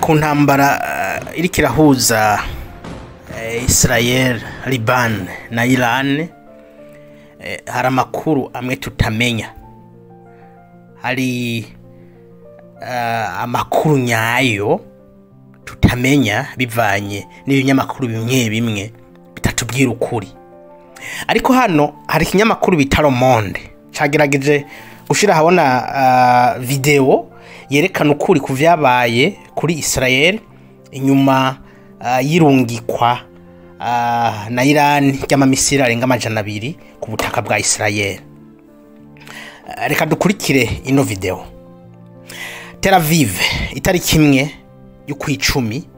Ku ntambara iriko irahuza Israel, Liban na Iran, hari amakuru amwe tutamenya. Hari amakuru nyayo tutamenya bivanye n'ibinyamakuru bimwe bimwe bitatubwira ukuri. Ariko hano hari ikinyamakuru bita Le Monde cagerageje gushira ahabona video yerekana ukuri ku vyabaye kuri Israel inyuma y'irungikwa na Iran ry'amamisiri arenga 200 ku butaka bwa Israel. Reka dukurikire ino video. Tel Aviv, itariki 1 y'ukwicumi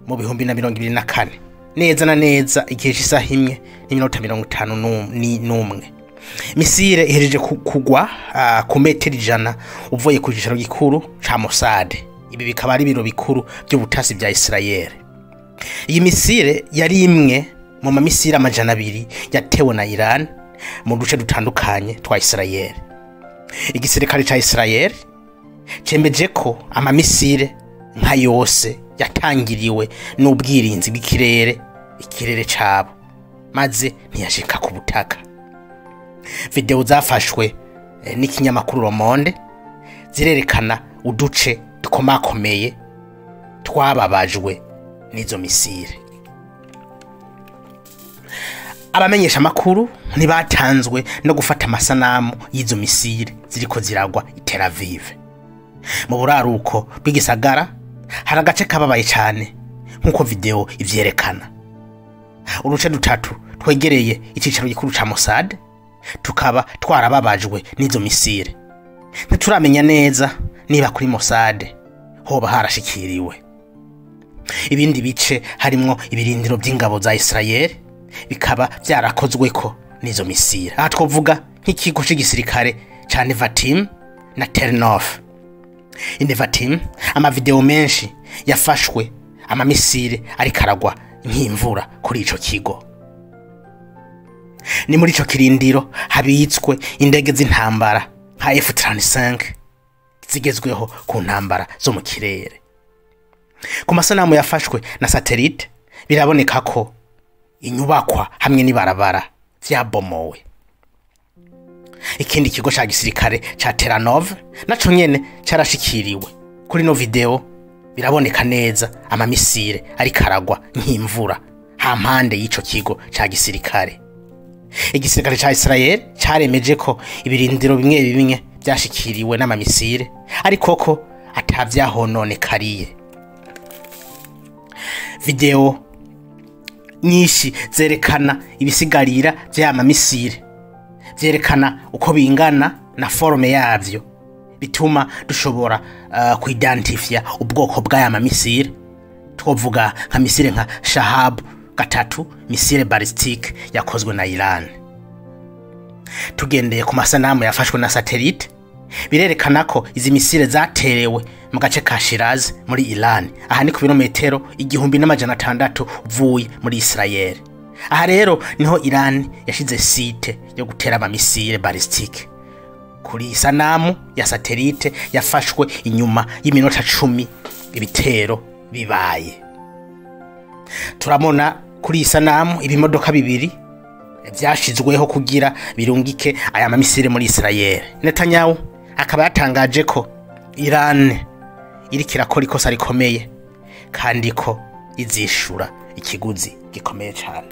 mu 2024, neza na neza igihe c'isaha 1:51, misile ihejeje kugwa ku metero 100 uvuye ku cicaro gikuru ca Mossad. Ibi bikaba ari ibiro bikuru by'ubutasi bya Israel. Iyi misile yari imwe mu mamisile 200 yatewe na Iran mu duce dutandukanye twa Israel. Igisirikare ca Israel cembeje ko amamisile nka yose yatangiriwe n'ubwirinzi bw'ikirere, ikirere cabo, maze ntiyashika ku butaka. Video zafashwe n'ikinyamakuru Le Monde zirerekana uduce dukomakomeye twababajwe n'izo misile. Abamenyesha makuru ntibatanzwe no gufata amasanamu y'izo misile ziriko ziragwa i Tel Aviv. Mu buraruko bw'igisagara hari agace kababaye cyane nk'uko video ivyerekana. Uruce dutatu twegereye icicaro gikuru ca Mossad tukaba twarababajwe n'izo misile. Ntituramenya neza niba kuri Mossad hoba harashikiriwe. Ibindi bice harimwo ibirindiro by'ingabo za Israel bikaba byarakozweko n'izo misile. Aha twovuga nk'ikigo c'igisirikare ca Nevatim na Tel Nof. Nevatim, amavideo menshi yafashwe amamisile ariko aragwa nk'imvura kuri ico kigo. Ni muri ico kirindiro habitswe indege z'intambara nka F-35 zigezweho ku ntambara zo mu kirere. Ku masanamu yafashwe na satellite biraboneka ko inyubakwa hamwe n'ibarabara vyabomowe. Ikindi kigo ca gisirikare ca Teranov naco nyene carashikiriwe. Kuri no video biraboneka neza amamisire ariko aragwa nk'imvura hampande y'ico kigo ca gisirikare. Igisirikare ca Israel caremeje ko ibirindiro bimwe bimwe byashikiriwe n'amamisire, ariko ko atavyahononekariye. Video nyinshi zerekana ibisigarira vy'amamisire, vyerekana uko bingana na forme yavyo, bituma dushobora kuidentifya ubwoko bw'aya mamisire. Twovuga nka misile nka Shahab 3, misile ballistique yakozwe na Iran. Tugendeye ku masanamu yafashwe na satellite birerekana ko izi misile zaterewe mu gace ka Shiraz muri Iran. Aha ni ku birometero 1600 uvuye muri Israel. Aha rero niho Iran yashize site yo gutera amamisile ballistique. Kuri isanamu ya satellite yafashwe inyuma y'iminota 10 ibitero bibaye. Turabona kuri isanamu ibimodoka bibiri vyashizweho kugira birungike aya mamisile muri Israel. Netanyahu akaba yatangaje ko Iran iriko irakora ikosa rikomeye kandi ko izishura ikiguzi gikomeye cyane.